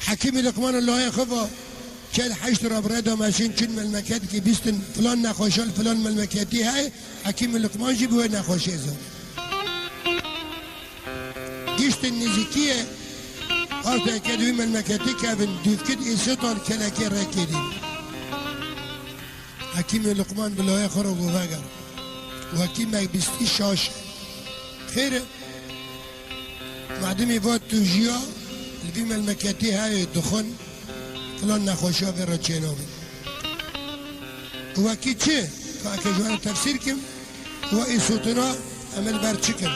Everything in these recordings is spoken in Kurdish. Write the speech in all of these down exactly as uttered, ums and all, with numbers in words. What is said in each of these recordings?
Hekîmî Luqman li layê xwe va, çel heşt re bi rê de meşin çûn melmeketîkê bîstin, filan nexweşa li filan melmeketî heye, Hekîmî Luqman jî bi wê nexweşê zanî. Giştin nêzîkiyê, arteke di wî melmeketî kevin, dûvkit ê sê tal kelekê rêkê dîn. Hekîmê Luqman bi layê xwe re got, veger. Wekî me bîstî şaş e. Xêr e. Mademî va tu jiya, li vî melmeketî heye dixwin, filan nexweşiya vê re çênabin. Wekî çi? Ka eke ji we re tefsîr kim, wa ê sotina em ê li ber çi kin?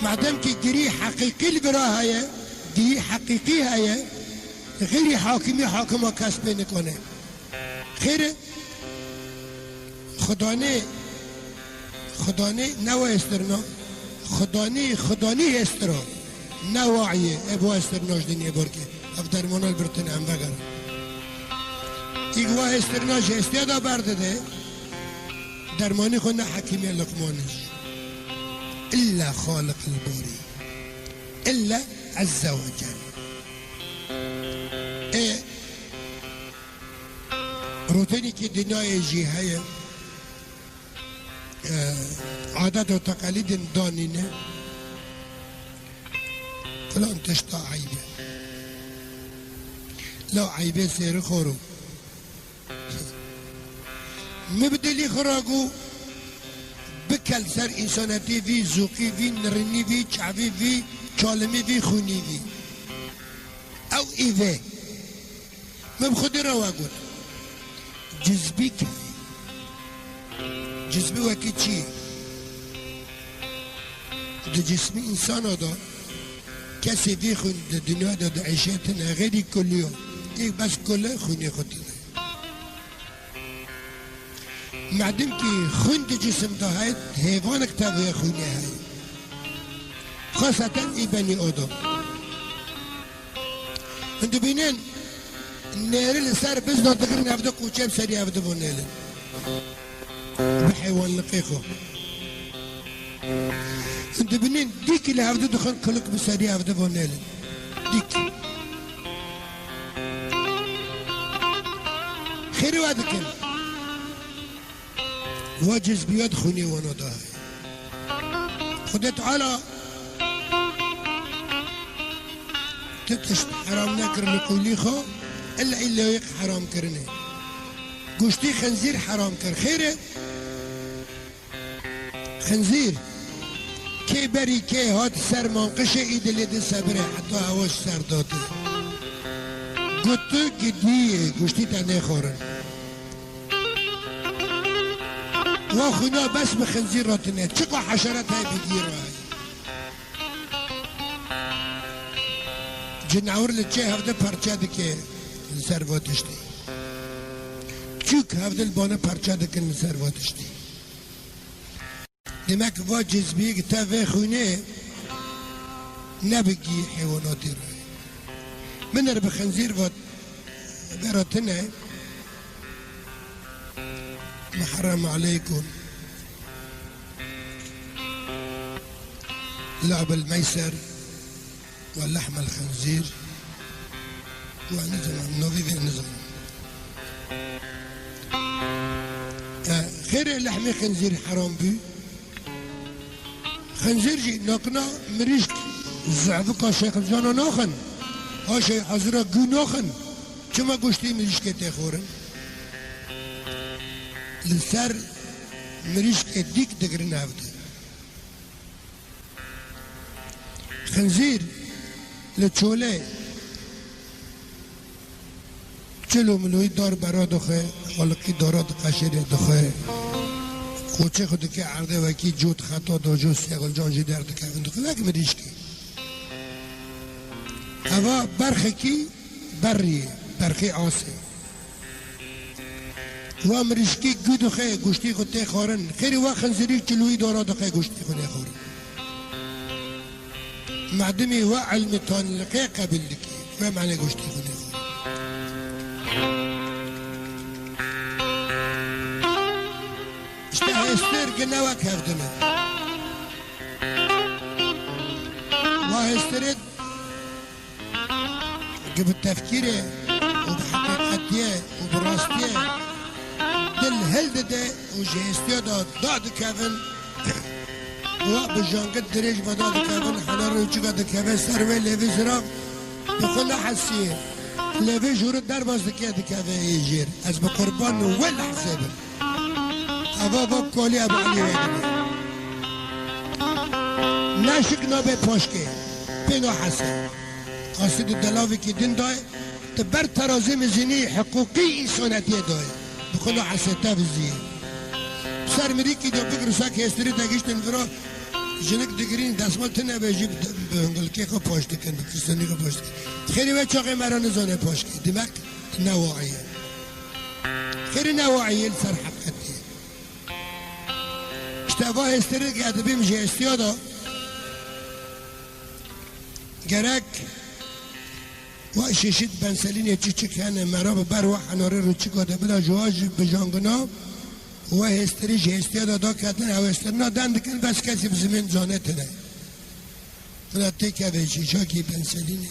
Madem ki girî heqîqî li vira heye, girî heqîqî heye, xêrî hakimî hakima kes pê nikane. Xêr e, Xudanê, Xudanê ne wa hêstirna, Xudanê, Xudanê hêstira, ne wa ye, e bi wa hêstirna ji dinyê borke, ev dermana li birtin em vegerin. Îg wa hêstirna ji hêstiya da berdide, dermanî xwe ne Hekîmê Luqmanê jî. Îlla Xaliq el-Barî. Îlla Ezze ve Celle. E, Rotenîkî dinyayê jî heye, e, adet û teqelîdên danîne, filan tişta eyb e. La eybê sêri xor o. Min bi dilî xwe re got, bikel ser însanetî vî, zûqî vî, nirinî vî, çavî vî, çalimî vî, xûnî vî. Ew î vê. Min bi Xwedê re we got, cizbî kî ye? Cizbî wekî çi ye? Di cismî însana de kesê vî xwîn di dinya de diêşe tine, xêrî kuliya. Ê bes kule xwînê xwe tine. Madem ki xwîn di cisim de heye, hêvanek tevê xwînê heye. Xaseten ê benî Adam. Hûn dibînin, nêrî li ser bizna digirin, hevdi quçe bi serî hevdi vonêlin. Bi heywanliqê xwe. Hûn dibînin, dîkî li hevdi dixin, kilik bi serî hevdi vonêlin. Dîk. Xêrî we dikin. Wa cizbiyat xwînê wana da heye. Xwedê Teala ti tişt heram nekir li qûlî xwe, illa îlla yek heram kirine. Goştî xinzîr heram kir. Xêr e? Xinzîr. Kê berî kê hat ser manqişê î dilê di sebire heta hewa ji ser date. Got tu gidiyê, goştî te nêxwarin. Wa xwîna bes bi xinzîr re tine. Çiqa heşeret heye bi gî re heye. Cinewir li çê hevdi perçe dike li ser va tiştî. Çûk hevdi li bane perçe dikin li ser va tiştî. Demek va cizbiyek te vê xwînê ne bi gî heywanatî re. Binir bi xinzîr va vê re tine. Muharrem aleykum. La'b el-meyser. Ve lehmel xinzîr. Ve nizanim, navî vê nizanim. E, xêrê lehmê xinzîr heram bû. Xinzîr jî nakina mirîşk zevika şêxilcana naxin. Haşê hazira gû naxin. Çima goştê mirîşkê tê xwarin? Li ser mirîşkê dîk digirin hevdi. Xinzîr li çolê çilo miloyî dar bera dixwe, xaliqî dara diqeşêre dixwe. Qoçê xwe dike erdê wekî cot xeta dojo sêxilcan jî derdikevin dixwe. Wek mirîşkê. Eva berxekî berrî ye, berxê asê. Wa mirîşkî gû dixwe, goştî xwe tê xwarin. Xêrî wa xinzirî çilûyî dora dixwe, goştî xwe nêxwarin. Madimî wa ilmî tanliqê qebîl dikî, we mane goştî xwe nêxwarin. Îşte hêstir gine wek hevdin e. Wa hêstirê Bi tefkîrê û bi heqîqetiyê û bi rastiyê dil hildide û ji hêstiya de dadikevin, wa bi jangit dirêj ve dadikevin, hena rûçika dikeve ser wê lêvî zirav, bi xwe nehesiye. Lêvî jûrû derbas dike, dikeve ê jêr. Ez bi qurban wê lehzê bim. Eva va kolî Ebu Elî wê dibe. Neşik nabe paşkê. Pê nahese. Qasî di delavekî din dayê, di ber terazê mizînî hiqûqî însanetiyê dayê. Bi xwe nahese, te viziyê. Ser mirîkî de bigir, wisa hêstirî de giştin vira, jinik digirîn, desmal tune be jî bi, bi hingilkê xwe paş dikin, bi kirstenî xwe paş dikin. Xêrî wê çaxê me re nizane paşkê. Dimek ne waî ye. Xêrî ne waî ye li ser heqîqetê. Îşte va hêstirî ge dibîm ji hêstiya de gerek wa şêşit benselînê çi çik hene, mera bi ber wa henarê rûçika de bila ji wa jî bijangina, wa hêstirî ji hêstiya de daketin, ew hêstirina den dikin, bes kesî bi zimên zane tine. Bila têkeve şêşakî benselînê.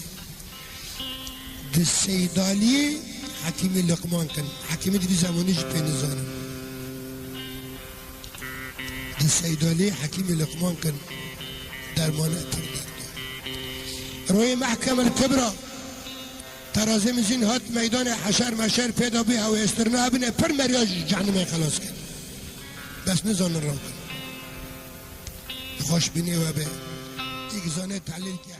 Di Seydaliyê Hekîmî Liqman kin. Hekîmî di vî zemanî jî pê nizanin. Di Seydaliyê Hekîmî Liqman kin. Dermane pir derdiya. Royê Mehkemel Kibra. Terazê mizîn hat meydanê heşer meşer pê de bû, ew hêstirina hebine pir meriya ji cehnimê xelas kin. Bes nizanin raw kin. Xweşbînê we be. Êk zane tehlîl ke.